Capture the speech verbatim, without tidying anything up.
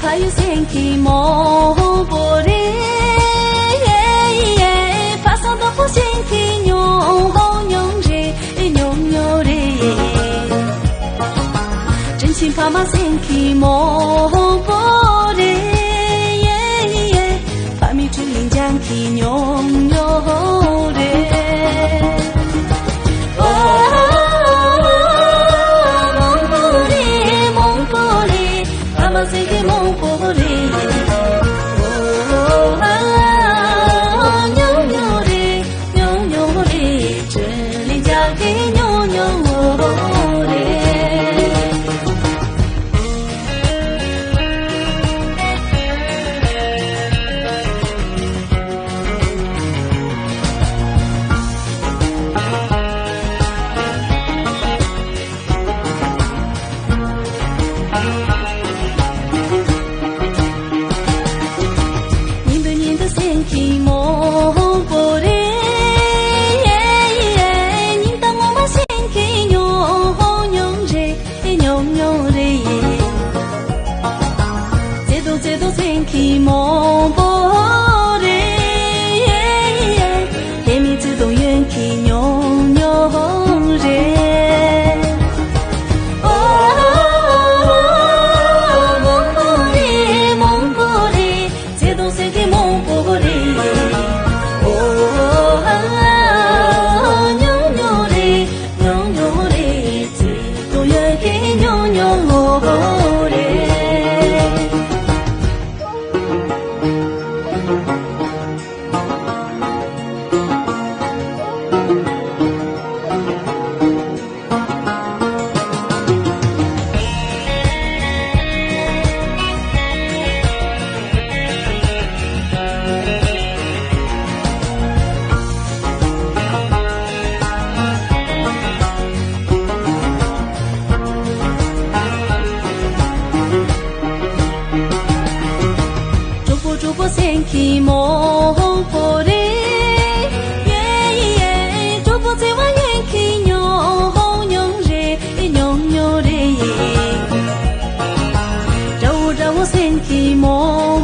ཨ་ཡུ་སེང་གེ་མང་པོ་རེད། ཕ་སང་དོག་པོ་སེང་གེ་ཉུང་ཉུང་རེད། ཉུང་ཉུང་རེད། དྲིན་ཆེན་ཕ་མ་སེང་གེ་མང་པོ་རེད། ཕ་མའི་ཁྲི་ལིང་ལྗང་གི་ཉུང་ཉུང་རེད། ཨོ། མང་པོ་རེད། མང་པོ་རེད། ཕ་མ་སེང་གེ་མང་པོ་རེད། ཨོ། ཉུང་ཉུང་རེད། ཉུང་ཉུང་རེད། ཁྲི་ལིང་ལྗང་གི་ཉུང་ཉུང་རེད། ཉིན་དུ་ཉིན་དུ་སེང་གེ་མང་པོ་རེད། ཉིན་དང་ངོ་མ་སེང་གེ་ཉུང་ཉུང་རེད། ཉུང་ཉུང་རེད། ཚེ་དང་ཚེ་དང་སེང་གེ་མང་པོ་རེད། ལྷད་མེད་ཚེ་དང་གཡོན་གེ་ཉུང་ཉུང་རེད། ཨོ། མང་པོ་རེད། མང་པོ་རེད། ཚེ་དང་སེང་གེ་མང་པོ་རེད། ཨོ། ཉུང་ཉུང་རེད། ཉུང་ཉུང་རེད། ཚེ་དང་གཡོན་གེ་ཉུང་ཉུང་རེད། གྲོགས་པོ་གྲོགས་པོ་སེང་གེ་མང་པོ་རེད། གྲོགས་པོ་བརྩེ་བ་གཡོན་གེ་ཉུང་ཉུང་རེད། ཉུང་ཉུང་རེད། དགྲ་བོ་དགྲ་བོ་སེང་གེ་མང་